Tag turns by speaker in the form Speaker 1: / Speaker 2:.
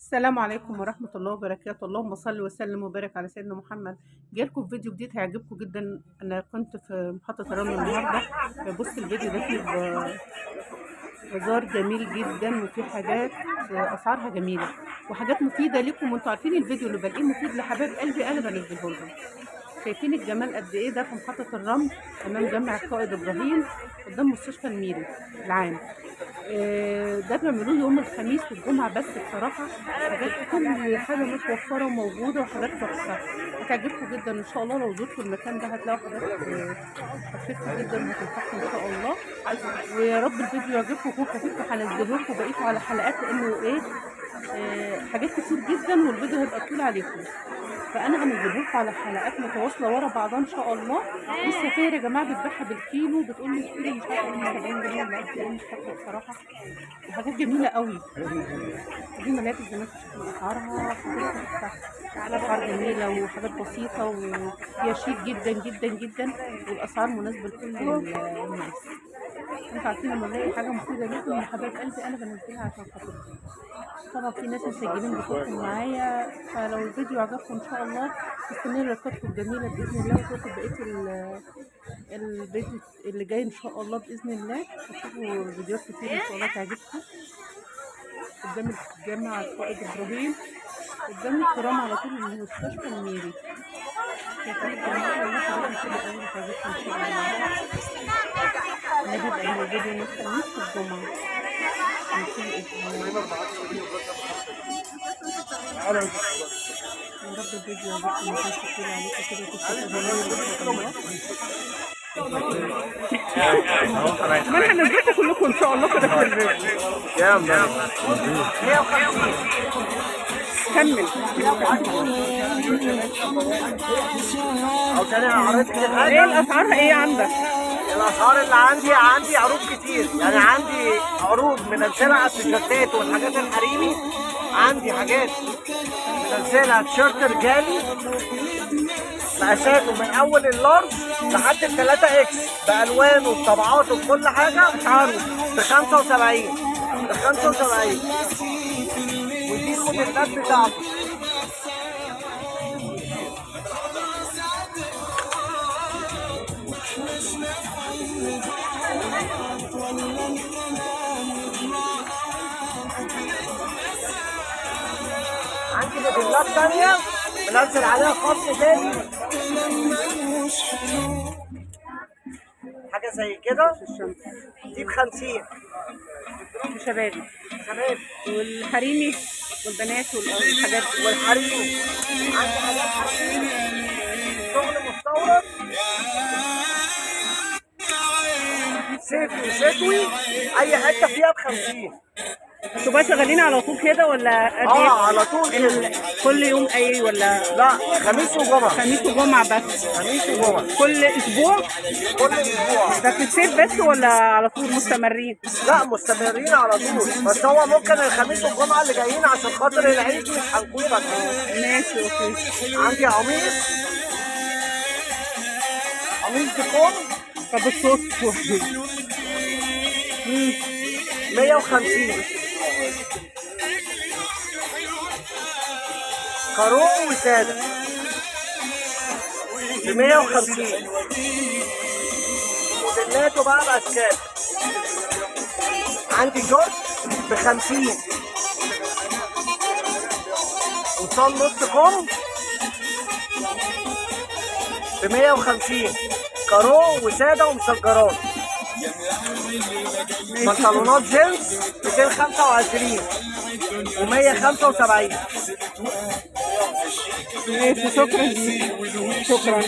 Speaker 1: السلام عليكم ورحمة الله وبركاته. اللهم صل وسلم وبارك على سيدنا محمد. جايلكم في فيديو جديد هيعجبكم جدا. انا كنت في محطة الرمل النهارده. بص الفيديو ده فيه بازار جميل جدا، وفيه حاجات اسعارها جميلة وحاجات مفيدة لكم. وانتوا عارفين الفيديو اللي بلاقيه مفيد لحبايب قلبي انا بنزله لكم. شايفين الجمال قد ايه؟ ده في محطة الرمل امام جامع القائد ابراهيم قدام مستشفى الميري العام. ده بيعملوه يوم الخميس والجمعة، بس بصراحة حاجات كل حاجة متوفرة وموجودة وحاجات تحفة هتعجبكم جدا ان شاء الله. لو زرتوا المكان ده هتلاقوا حاجات هتفيدكم جدا وهتنفعكم ان شاء الله. ويا رب الفيديو يعجبكم ويكون خفيف، وهنزله لكم بقيته على حلقات لانه ايه حاجات كتير جدا والفيديو هيبقى طويل عليكم، فانا هنزله لكم على حلقات متواصلة ورا بعضها ان شاء الله. دي الستاير يا جماعة بتبيعها بالكيلو، بتقول لي الكيلو مش عارفه 70 جنيه ولا قد ايه، مش فاكره بصراحة. وحاجات جميلة قوي. دي ملابس زي ما انتم شايفين اسعارها تحفة، اسعار جميلة وحاجات بسيطة وفيها شيك جدا جدا جدا، والاسعار مناسبة لكل الناس. انتوا عارفين لما بلاقي حاجة مفيدة لكم يا حبايب قلبي انا بنزلها عشان خاطركم. طبعا في ناس مسجلين بصوتهم معايا، فلو الفيديو عجبكم ان شاء الله مستنيه لايكاتكم الجميلة باذن الله، وتشوفوا بقية الفيديو اللي جاي ان شاء الله باذن الله. هتشوفوا فيديوهات كتير ان شاء الله تعجبكم. قدام الجامع القائد ابراهيم قدام الترام على طول المستشفى الميري. شايفين الجمال والله، حاجات كتير قوي هتعجبكم ان شاء الله. ده بيبقى موجود يوم الخميس والجمعة من كل اسبوع. يا رب الفيديو يعجبكم وما يكونش طويل عليكم كده وتستفيدوا منه ان شاء الله. ما انا هنزلكم كلكم ان شاء الله كده في الفيديو.
Speaker 2: كام ده؟
Speaker 1: كمل.
Speaker 2: او تاني عرضت كتير
Speaker 1: ايه
Speaker 2: حاجة.
Speaker 1: الاسعار ايه عندك؟
Speaker 2: الاسعار اللي عندي عروض كتير، يعني عندي عروض منزلها على التيشيرتات والحاجات الحريمي، عندي حاجات منزلها تيشيرت رجالي مقاساته من اول ال large لحد ال 3 X بالوانه بطبعاته بكل حاجة،
Speaker 1: اسعاره
Speaker 2: ب 75 ب 75، ودي الموديلات بتاعته. عندي موديلات تانية بنزل عليها خصم تاني، حاجة زي كده دي ب 50
Speaker 1: شبابي
Speaker 2: شباب
Speaker 1: والحريمي والبنات والحاجات دي.
Speaker 2: والحريمي عندي حاجات حريمي شغل مستورد صيفي وشتوي، اي حتة فيها ب 50.
Speaker 1: انتوا بقى شغالين على طول كده ولا قد ايه؟
Speaker 2: على طول كده.
Speaker 1: كل يوم اي ولا؟
Speaker 2: لا، خميس وجمعه.
Speaker 1: خميس وجمعه بس؟
Speaker 2: خميس وجمعه
Speaker 1: كل اسبوع؟
Speaker 2: كل اسبوع.
Speaker 1: ده في الصيف بس ولا على طول مستمرين؟
Speaker 2: لا مستمرين على طول، بس هو ممكن الخميس والجمعة اللي جايين عشان خاطر العيد مش هنكون فاتحين.
Speaker 1: ماشي okay.
Speaker 2: عندي قميص بكم
Speaker 1: طب الصوت
Speaker 2: 150 كارو وساده ب 150. موديلاته بقى باشكال. عندي جورج ب 50، قمصان نص كم ب 150، كارو وساده ومشجرات. بنطلونات جينز 225 و175.
Speaker 1: ماشي، شكرا ليك. شكرا.